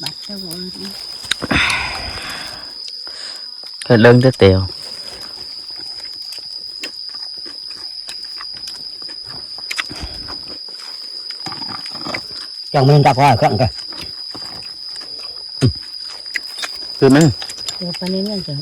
ບາດເຈົ້າເອີ້ນ ເຮັດເລິງແຕ່ແຕ່ວ ຈັ່ງມັນດັບວ່າຄັ້ງກະ ຄືມັນ ເອີ ປານນີ້ມັນຈະ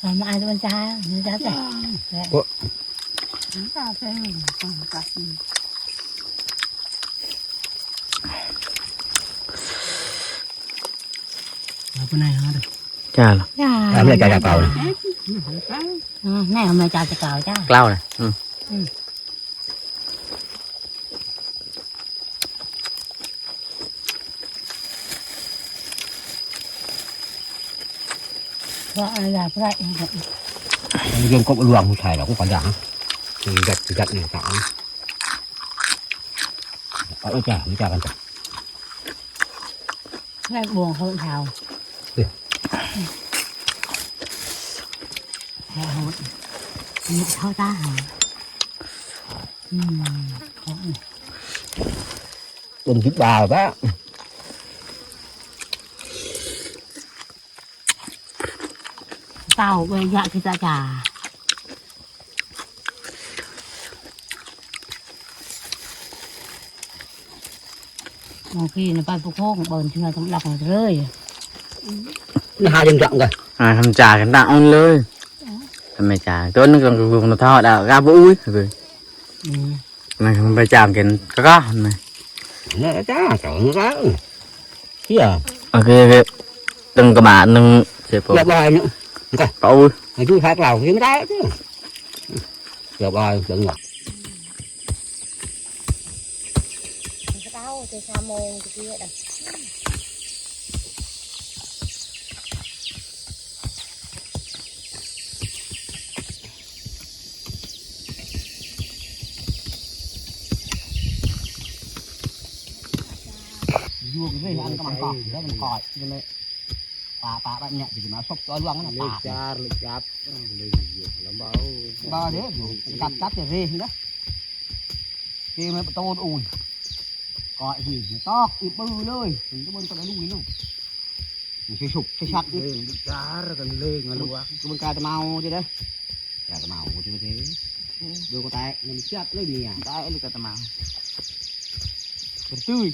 ເອົາມາອານວັນຈາ ວັນຈາແຊບ ໂອ້ ມັນຈາແຊບ ເອົາໄປໄຫນເຮົາເດີ ຈ້າລະ ຈ້າ ເອົາແມ່ຈ້າຈາເກົ່ານະ ເອີ ແມ່ເອົາແມ່ຈ້າຈາເກົ່າຈ້າ ເກົ້ານະ ອືມ ອືມ ເພາະອາຍາພະ ມັນຍັງກົບລວງຜູ້ຊາຍລະ ກູກໍຢາກ ຍັງຈັດ ຈັດຍັງຕາມ ເອົາຈ້າ ມີຈ້າກັນຈ້າ ແມ່ບວງເຂົາເຖົ້າ ເອີ ເຂົາເຖົ້າຕາ ອືມ ເບິ່ງຈິດບາວຕາ ເຕົ້າເວີຍ ຢາກຊິຈະຈາ ບາງທີນະ ໄປຜູ້ໂຄງເບິ່ງເທື່ອຕ້ອງລັກເລີຍ ນີ້ຫາຈັ່ງຈັງກະ ອ່າ ທຳຈາກັນຕາອອນເລີຍ ທຳໄມຈາ ຕົວໜຶ່ງຕ້ອງກຸງນະທອດອ່ະ ກະບໍ່ອຸ້ຍ ອືມ ມັນໄປຈາມກັນກະກະ ແມ່ນແລ້ວຈ້າ ເຈົ້າກະ ເສຍ ໂອເຄ ໂອເຄ ຕຶງກະບາດໜຶ່ງ ເສຍໂປ ຮຽບຮ້ອຍໜຶ່ງ ກະ ເອົາ ໃຫ້ດູພາກລາວ ຍັງໄດ້ ຮຽບຮ້ອຍ ເບິ່ງ ເຈົ້າ ແຕ່ສາມໂມງຕະກີ້ດະ ຢູ່ກັນເລີຍ ອັນກຳລັງກອກ ແລ້ວມັນກອດຢູ່ເລີຍ ປາ ປາແບບເນີ້ຍ ຊິມາສົບຕົວຫຼວງນະ ເລີຍ ປາ ຈາເລີຍຈັບ ເລີຍຢູ່ລຳເບົາ ບໍ່ເດ້ ຢູ່ ຈັບ ຈັບຈະເຮເດ້ ເກມໃຫ້ປະຕູອູ້ຍ ກອດຫີນ ຕອກອີບປຶເລີຍ ມັນກະເບິ່ງກະດູກນີ້ເນາະ ມັນຊິສຸກຊິຊັກອີກ ເລີຍຈາກັນເລີຍ ກະເບິ່ງກາຕະເມົາຊິເດ້ ກາຕະເມົາຊິເດ້ ໂດນກະແຕະ ມັນຈັບເລີຍເມຍ ໄດ້ເລີຍກາຕະເມົາ ກະຕຸ້ຍ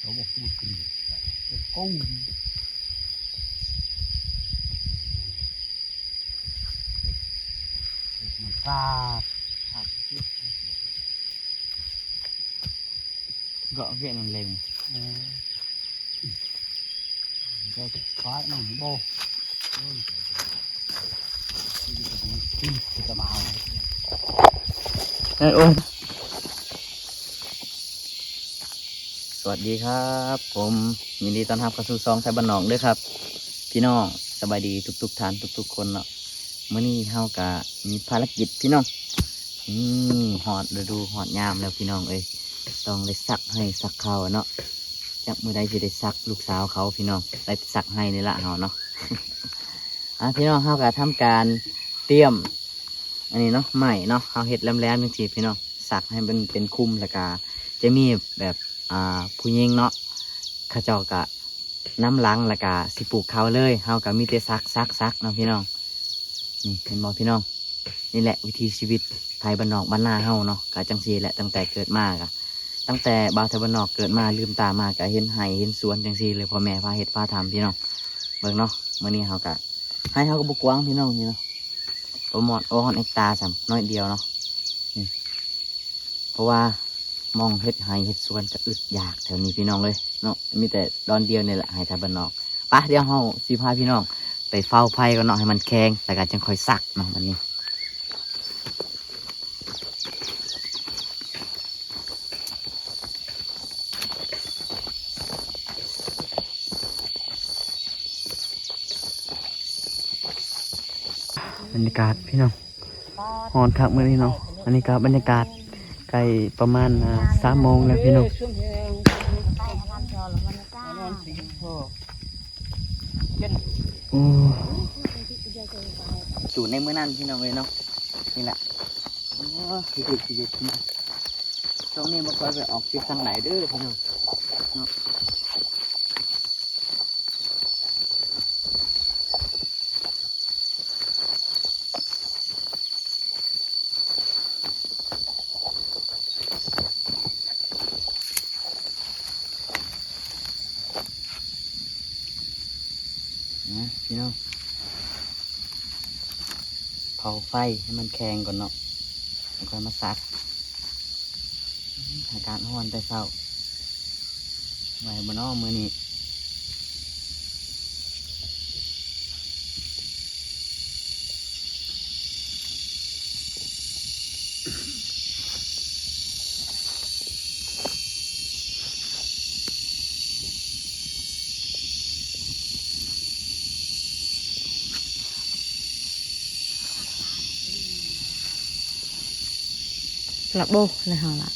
ເອົາບໍ່ກູດຂຶ້ນ ເອົາ ມັນກາດ ເກາະເວຍນັ້ນເລັງ ເອີ ໄດ້ຄວາຍມັນບໍ່ ໂອ້ຍ ຈະມາເອົາ ເອີ ໂອ້ຍ ສະຫວັດດີຄັບ ຜົມຍິນດີຕ້ອນຮັບເຂົ້າສູ່ຊ່ອງໄທບ້ານນອກເດີຄັບ ພີ່ນ້ອງ ສະບາຍດີທຸກໆທ່ານທຸກໆຄົນເນາະ ມື້ນີ້ເຮົາກະມີພາລະກິດພີ່ນ້ອງ ນີ້ຮອດລະດູຮອດຍາມແລ້ວພີ່ນ້ອງເອີຍ ຕ້ອງໄດ້ສັກໄຮ່ສັກເຂົ້າເນາະ ຈັກມື້ໃດຊິໄດ້ສັກລູກສາວເຂົາພີ່ນ້ອງ ໄດ້ແຕ່ສັກໄຮ່ນີ້ລະເຮົາເນາະ ອ່າ ພີ່ນ້ອງ ເຮົາກະທຳການຕຽມອັນນີ້ເນາະ ໄມ້ເນາະ ເຮົາເຮັດແຫຼມໆຈັ່ງຊີ້ພີ່ນ້ອງ ສັກໃຫ້ມັນເປັນຄຸມ ແລ້ວກະຈະມີແບບ ອ່າ ຜູ້ຍິງເນາະ ເຂົາເຈົ້າກະ ນຳຫຼັງ ແລ້ວກະຊິປູກເຂົ້າເລີຍ ເຮົາກະມີແຕ່ສັກ ສັກ ສັກເນາະພີ່ນ້ອງ ນີ້ເຫັນບໍ່ພີ່ນ້ອງ ນີ້ແຫຼະວິຖີຊີວິດໄທບ້ານນອກບ້ານນາເຮົາເນາະ ກະຈັ່ງຊີ້ແຫຼະ ຕັ້ງແຕ່ເກີດມາກະ ຕັ້ງແຕ່ບ່າວໄທບ້ານນອກເກີດມາ ລືມຕາມາກະເຫັນໄຮ່ເຫັນສວນຈັ່ງຊີ້ເລີຍ ພໍ່ແມ່ພາເຮັດພາທຳພີ່ນ້ອງ ເບິ່ງເນາະ ມື້ນີ້ເຮົາກະ ໄຮ່ເຮົາກະບໍ່ກວ້າງພີ່ນ້ອງ ນີ້ເນາະ ປະມານ ໂອ້ ຮອດເຮັກຕາຊ້ຳ ໜ້ອຍດຽວເນາະ ນີ້ ເພາະວ່າ ໝ່ອງເຮັດໄຮ່ເຮັດສວນກະອຶດຢາກແຖວນີ້ພີ່ນ້ອງເອີຍເນາະ ມີແຕ່ດອນດຽວນີ້ແຫຼະໄຮ່ໄທບ້ານນອກ ປະ ດຽວເຮົາຊິພາພີ່ນ້ອງໄປເຝົ້າໄຟກ່ອນເນາະ ໃຫ້ມັນແຂງ ແລ້ວກະຈັ່ງຄ່ອຍສັກເນາະ ບາດນີ້ ນີ້ ບັນຍາກາດພີ່ນ້ອງ ຮ້ອນຄັກມື້ນີ້ເນາະ. ອັນນີ້ກໍບັນຍາກາດໃກ້ປະມານ ອ່າ ສາມໂມງແລ້ວພີ່ນ້ອງ. ໂອ້ ຢູ່ໃນມື້ນັ້ນພີ່ນ້ອງເອີຍເນາະ. ນີ້ແຫຼະ ໂອ້ ຊີວິດ ຊີວິດພີ່ນ້ອງ. ຊ່ວງນີ້ບໍ່ຄ່ອຍໄປອອກຄລິບທາງໃດເດີພີ່ນ້ອງເນາະ. ນະພີ່ນ້ອງ ເຜົາໄຟໃຫ້ມັນແຂງກ່ອນເນາະ ແລ້ວຄ່ອຍມາສັກ. ອາກາດຮ້ອນແຕ່ເຊົ້າ ໄຫວບໍ່ນໍມື້ນີ້? ລະໂບ ແລ້ວເຮົາລະ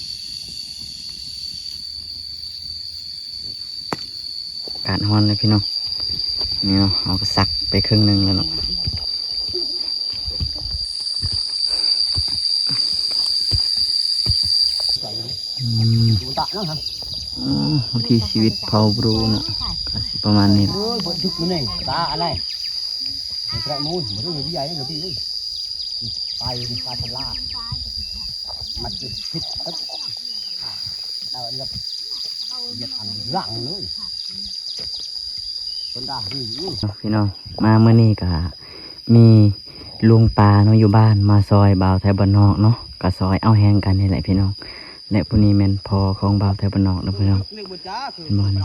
ອາກາດຮ້ອນເລີຍພີ່ນ້ອງ. ນີ້ເນາະ ເຮົາກໍສັກໄປເຄິ່ງໜຶ່ງແລ້ວເນາະ. ອືມ ໂອ້ ວິຖີຊີວິດເຜົ່າບຣູເນາະ ກໍຊິປະມານນີ້ແຫຼະ. ພີ່ນ້ອງ ມາມື້ນີ້ກະມີລຸງປາເນາະ ຢູ່ບ້ານມາຊ່ອຍບ່າວໄທບ້ານນອກເນາະ ກະຊ່ອຍເອົາແຮງກັນນີ້ແຫຼະພີ່ນ້ອງ. ແລະ ຜູ້ນີ້ແມ່ນພໍ່ຂອງບ່າວໄທບ້ານນອກເນາະພີ່ນ້ອງ ເຫັນບໍ່ນີ້?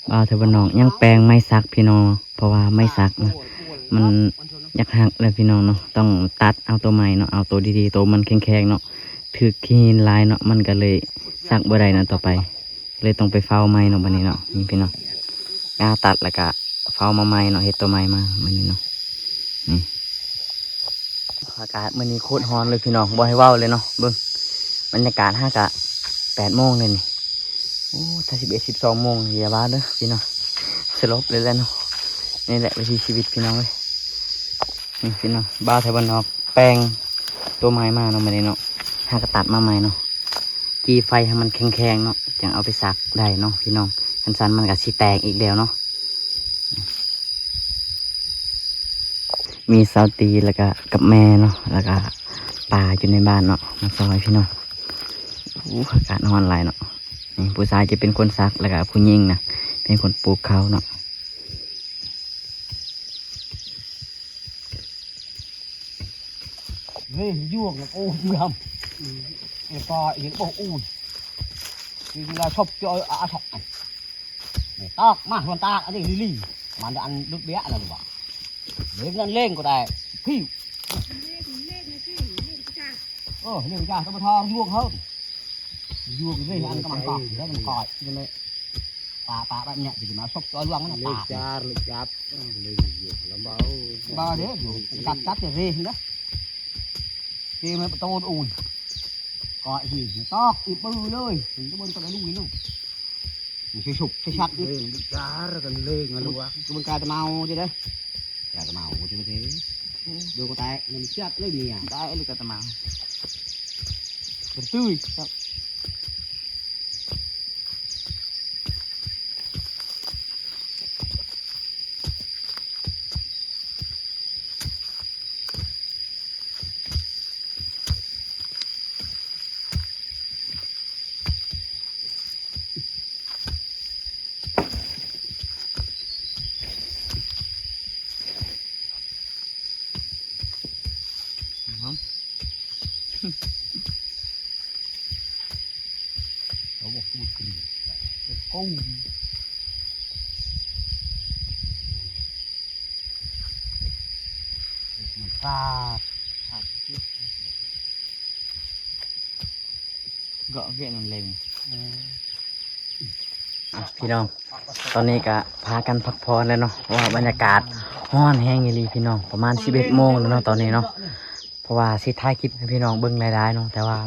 ບ່າວໄທບ້ານນອກຍັງແປງໄມ້ສັກພີ່ນ້ອງ ເພາະວ່າໄມ້ສັກນະ ມັນຢາກຫັກແລ້ວພີ່ນ້ອງເນາະ ຕ້ອງຕັດເອົາໂຕໃໝ່ເນາະ ເອົາໂຕດີໆ ໂຕມັນແຂງໆເນາະ. ຖືກຂີ້ຫີນຫຼາຍເນາະ ມັນກະເລີຍສັກບໍ່ໄດ້ນະ ຕໍ່ໄປເລີຍຕ້ອງໄປເຝົ້າໃໝ່ເນາະ ບັດນີ້ເນາະ. ນີ້ພີ່ນ້ອງ ກາຕັດແລ້ວກະເຝົ້າມາໃໝ່ເນາະ ເຮັດໂຕໃໝ່ມາບັດນີ້ເນາະ. ນີ້ ອາກາດມື້ນີ້ໂຄດຮ້ອນເລີຍພີ່ນ້ອງ ບໍ່ໃຫ້ເວົ້າເລີຍເນາະ. ເບິ່ງບັນຍາກາດຫາກະແປດໂມງແລ້ວນີ້. ໂອ້ ຖ້າສິບເອັດ ສິບສອງໂມງນີ້ຢ່າວ່າເດີພີ່ນ້ອງ ສະຫຼົບເລີຍແຫຼະເນາະ. ນີ້ແຫຼະວິຖີຊີວິດພີ່ນ້ອງເອີຍ. ນີ້ພີ່ນ້ອງ ບ່າວໄທບ້ານນອກແປງໂຕໄມ້ມາເນາະ ມື້ນີ້ເນາະ ຫາກະຕັດມາໃໝ່ເນາະ. ຈີ່ໄຟໃຫ້ມັນແຂງໆເນາະ ຈັ່ງເອົາໄປສັກໄດ້ເນາະພີ່ນ້ອງ. ຄັນຊັ້ນມັນກະຊິແຕກອີກແລ້ວເນາະ. ມີສາວຕີ ແລ້ວກະກັບແມ່ເນາະ ແລ້ວກະປ້າຢູ່ໃນບ້ານເນາະ ມາຊ່ອຍພີ່ນ້ອງ. ໂອ້ ອາກາດຮ້ອນຫຼາຍເນາະ. ນີ້ຜູ້ຊາຍຈະເປັນຄົນສັກ ແລ້ວກະຜູ້ຍິງນະເປັນຄົນປູກເຂົ້າເນາະ. ເຮີຍ ຢວກນະ ໂອ້ ເມືອມ ແລ້ວກໍເຫັນບໍ່ ອູ້ຍ ເວລາຊົບຈອຍອາທອກ ຕອກມາ ມັນຕາກອັນນີ້ລີ່ ມັນອັນດຸດເບຍອັນນັ້ນວ່າ ເລີງນັ້ນເລີງກໍໄດ້ພິວ ເອີ ເລີງຈ້າ ກໍບໍ່ທອງຢວກເຮົາ ຢວກເລີຍ ອັນກຳລັງຕອກ ແລ້ວມັນກອຍຢູ່ເລີຍ. ປາ ປາແບບເນີ້ຍ ຊິມາຊົບຈອຍລວງນະ ເລີງ ປາ ຈາເລີງຈັບ ເລີງຢູ່ລຳເບົາ ບໍ່ເດ້ ຢູ່ຈັບ ຈັບຈະເຮນເດ້ ເກມໃຫ້ປະຕູນອູ້ຍ ກໍອີກ ຕອກອີກປືເລີຍ ເຫັນຕະເບິ່ງກໍໄດ້ລຸຍເນາະ ມັນຊິຊຸບຊິຊັດ ເລີງຈາກັນເລີງ ກະເບິ່ງກາຍຕະເມົາຊິເດ້ ກາຍຕະເມົາຊິເດ້ ເດີກໍແຕກ ມັນຈັດເລີຍເມຍ ໄດ້ເລີຍກາຍຕະເມົາ ກະຕຸ້ຍ ເອົາບໍ່ຂູດຂຶ້ນ ໂອ້ ມັນຂາດ ຂາດ ກໍເວະນັ້ນເລັງ ເອີ ອ່ະ ພີ່ນ້ອງ ຕອນນີ້ກະພາກັນພັກຜ່ອນແລ້ວເນາະ ເພາະວ່າບັນຍາກາດ ຮ້ອນແຮງອີ່ຫຼີພີ່ນ້ອງ ປະມານສິບເອັດໂມງແລ້ວເນາະຕອນນີ້ເນາະ ເພາະວ່າຊິຖ່າຍຄລິບໃຫ້ພີ່ນ້ອງເບິ່ງຫຼາຍໆເນາະ ແຕ່ວ່າ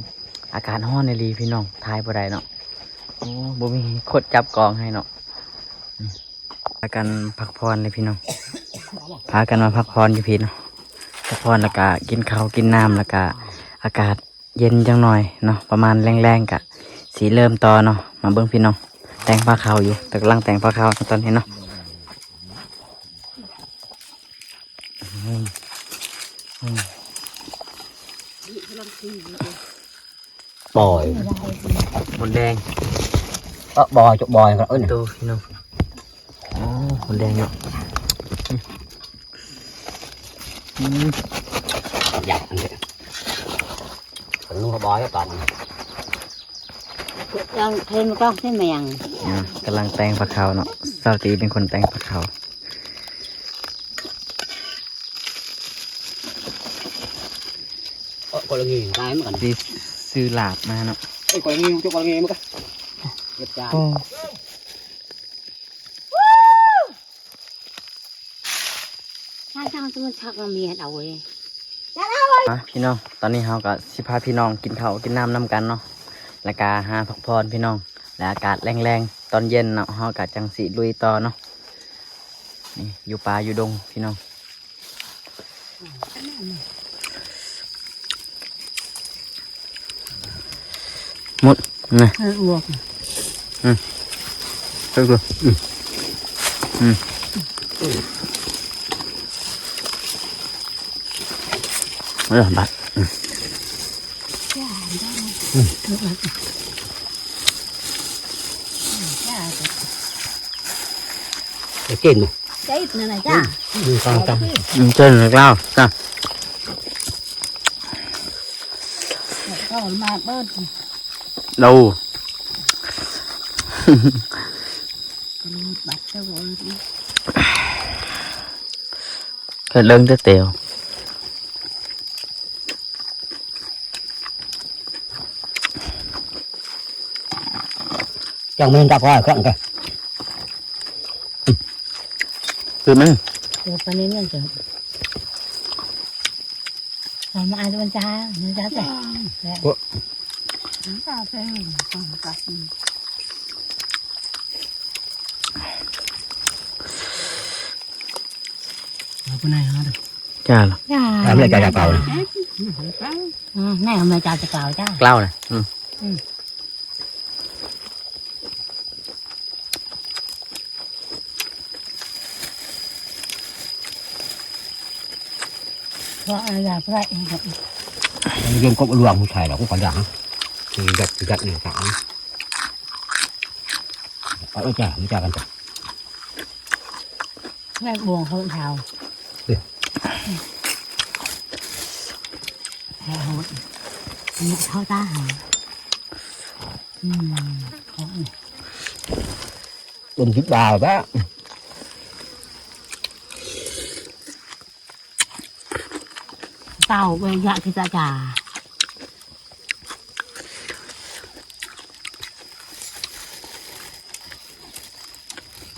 ອາກາດຮ້ອນອີ່ຫຼີພີ່ນ້ອງ ຖ່າຍບໍ່ໄດ້ເນາະ. ໂອ້ ບໍ່ມີຄົນຈັບກ້ອງໃຫ້ເນາະ. ພາກັນພັກຜ່ອນເລີຍພີ່ນ້ອງ ພາກັນມາພັກຜ່ອນຢູ່ພີ້ເນາະ ພັກຜ່ອນແລ້ວກະກິນເຂົ້າກິນນ້ຳ ແລ້ວກະອາກາດເຢັນຈັກໜ່ອຍເນາະ ປະມານແລງໆກະຊິເລີ່ມຕໍ່ເນາະ. ມາເບິ່ງພີ່ນ້ອງ ແຕ່ງພາເຂົ້າຢູ່ ກຳລັງແຕ່ງພາເຂົ້າຕອນນີ້ເນາະ. ອືມ ອືມ ບອຍ ມົດແດງ ເອີ ບອຍ ຈົກບອຍ ເອີ້ນ ໂຕພີ່ນ້ອງ. ໂອ້ ມົດແດງເນາະ. ອືມ ຢາກອັນເດ ເພິ່ນຮູ້ວ່າບອຍຕອນນັ້ນ ກຳລັງແຕ່ງພາເຂົ້າເນາະ ສາວຕີເປັນຄົນແຕ່ງພາເຂົ້າ. ເອີ ກໍລະງີ ຕາຍມັນກັນ ຊິຊື້ລາບມາເນາະ ເອີ ກໍລະງີ ເຈົ້າກໍລະງີມັນກະ ເກັບຈານ ໂອ້ ທາງທາງທີ່ມັນຊັກມາມີອັນເອົາເວີຍ ມາພີ່ນ້ອງ ຕອນນີ້ເຮົາກໍຊິພາພີ່ນ້ອງກິນເຂົ້າກິນນ້ຳນຳກັນເນາະ ແລ້ວກໍຫາພັກຜ່ອນພີ່ນ້ອງ ແລະ ອາກາດແລງໆ ຕອນເຢັນເນາະ ເຮົາກໍຈັ່ງຊິລຸຍຕໍ່ເນາະ. ນີ້ຢູ່ປ່າຢູ່ດົງພີ່ນ້ອງ. ໝົດນະ ເອີ ອວກ ອືມ ເອີ ອືມ ອືມ ເອີ ບັດ ອືມ ອືມ ເຈັບນະ ເຈັບນະນາຍຈ້າ ໜຶ່ງ ສອງ ສາມ ອືມ ເຈັບນະລາວຈ້າ ເອົາມາເບີດ ເອົາ ກະຫຼຸດບັດເຈົ້າເອີຍ ກະເລິງແຕ່ແຕ່ວ. ຈັ່ງມັນຈັບໄວ້ເຄື່ອງກະ ຄືມັນ ໂອ້ ປານນີ້ມັນຈະ ເອົາມາອ່ານວັນຈາ ວັນຈາແຊບ ໂອ້ ມັນຈາແຊບ ເອົາໄປໄນເຮົາເດີ ຈ້າລະ ຈ້າ ແມ່ນຈ່າເກົ່ານະ ອືມ ແມ່ນແມ່ຈ່າເກົ່າຈ້າ ເກົ່ານະ ອືມ ອືມ ເພາະອາຍາພະເອງ ມັນເລື່ອງກົບລວງຜູ້ຊາຍດອກ ກໍຢາກ ຄືກັດ ຄືກັດນີ້ຕາ ເອົາ ເອີ ຈ້າ ມາຈ້າກັນຈ້າ. ແມ່ບວງເຂົາເຖົ້າ ເອີ ເຂົາເຖົ້າ ເຂົາຕາຫາ ອືມ ເປັນສິບບາດແລ້ວ ເຕົ້າເວີຍ ຍະທິຕະຈາ.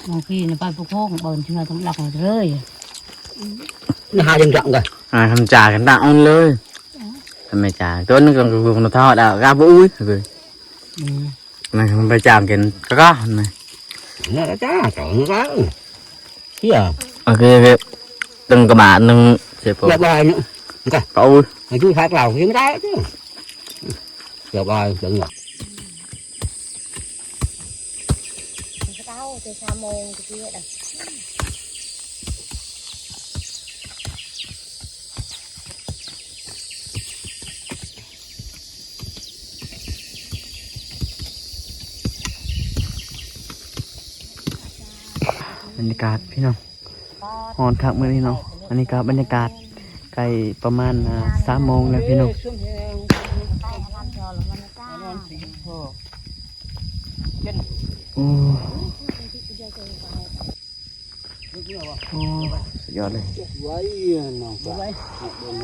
ບາງທີນະ ໄປປະໂຄງເບິ່ງເທື່ອຕ້ອງຫຼັກເລີຍ ນະຫາຍັງຈັກກະ ຫາທຳຈາກັນຕາອ່ອນເລີຍ ທຳໄມຈາ ຕົວໜຶ່ງກະບໍ່ທອດ ອາ ກະບໍ່ອຸ້ຍ ອືມ ມັນໄປຈາມກິນກະກະ ນະຈາ ເຈົ້ານະ ເສຍ ໂອເຄ ໂອເຄ ຕຶງກະບາດໜຶ່ງ ເສຍໂປ ລຽບຮ້ອຍເນາະ ກະເອົາ ໃຫ້ຢູ່ພາກລາວ ກິນໄດ້ ລຽບຮ້ອຍ ເຖິງ ເຊົ້າແຕ່ສາມໂມງຕະກີ້ນະ ບັນຍາກາດພີ່ນ້ອງ ຮ້ອນຄັກມື້ນີ້ເນາະ ອັນນີ້ກະບັນຍາກາດໃກ້ປະມານ ອ່າ ສາມໂມງແລ້ວພີ່ນ້ອງ ໂອ້ ໂອ້ ສຸດຍອດເລີຍ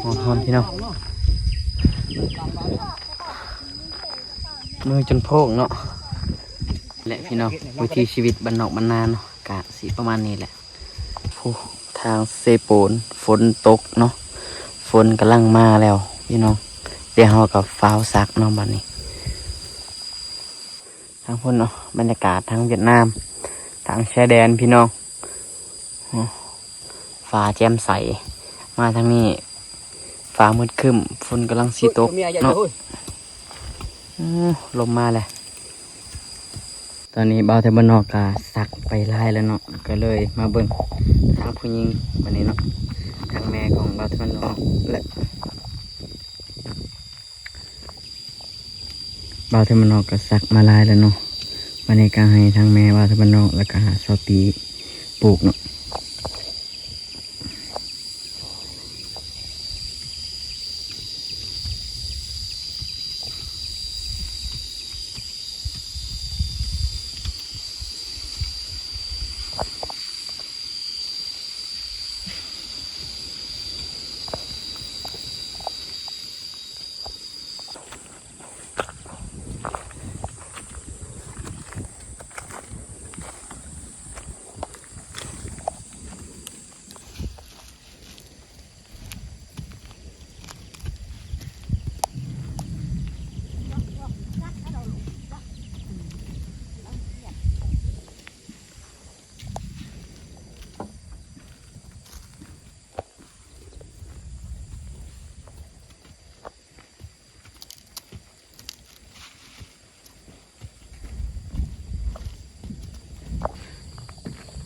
ຮ້ອນໆ ພີ່ນ້ອງ ມືຈົນໂພກເນາະ ແລະ ພີ່ນ້ອງ ວິຖີຊີວິດບ້ານນອກບ້ານນາເນາະ ກະຊິປະມານນີ້ແຫຼະ ໂອ້ ທ ທາງເຊໂປນ ຝົນຕົກເນາະ ຝົນກຳລັງມາແລ້ວພີ່ນ້ອງ. ດຽວເຮົາກໍຟ້າວສັກເນາະບັດນີ້. ທາງພຸ້ນເນາະ ບັນຍາກາດທາງຫວຽດນາມ ທາງຊາຍແດນພີ່ນ້ອງ. ໂອ້ ຟ້າແຈ່ມໃສ. ມາທາງນີ້ຟ້າມືດຄຶ້ມ ຝົນກຳລັງຊິຕົກເນາະ. ໂອ້ ລົມມາແລ້ວ. ຕອນນີ້ບ່າວໄທບ້ານນອກກະສັກໄປຫຼາຍແລ້ວເນາະ ກໍເລີຍມາເບິ່ງທາງຜູ້ຍິງບັດນີ້ເນາະ ທາງແມ່ຂອງບ່າວໄທບ້ານນອກ ແລະ ບ່າວໄທບ້ານນອກກໍສັກມາຫຼາຍແລ້ວເນາະ. ບັດນີ້ກໍໃຫ້ທາງແມ່ບ່າວໄທບ້ານນອກ ແລ້ວກໍຫາຊາວຕີປູກເນາະ.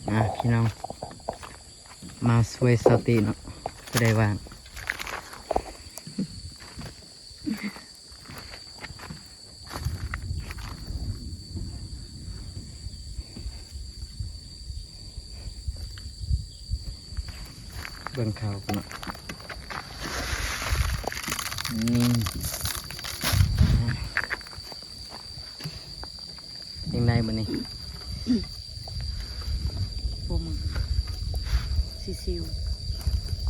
ອ່າ ພີ່ນ້ອງ ມາຊ່ວຍຊາວຕີເນາະ ຜູ້ໃດວ່າງ. ເບິ່ງເຂົ້າກັນເນາະ ນີ້ ຈັ່ງໃດມື້ນີ້? ບໍ່ມື້ ຊິຊິວ.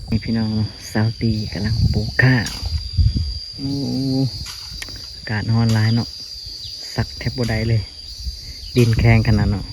ນີ້ພີ່ນ້ອງເນາະ ຊາວຕີກຳລັງປູກຂ້າ. ໂອ້ ອາກາດຮ້ອນຫຼາຍເນາະ ສັກແທບບໍ່ໄດ້ເລີຍ ດິນແຂງຂະໜາດເນາະ.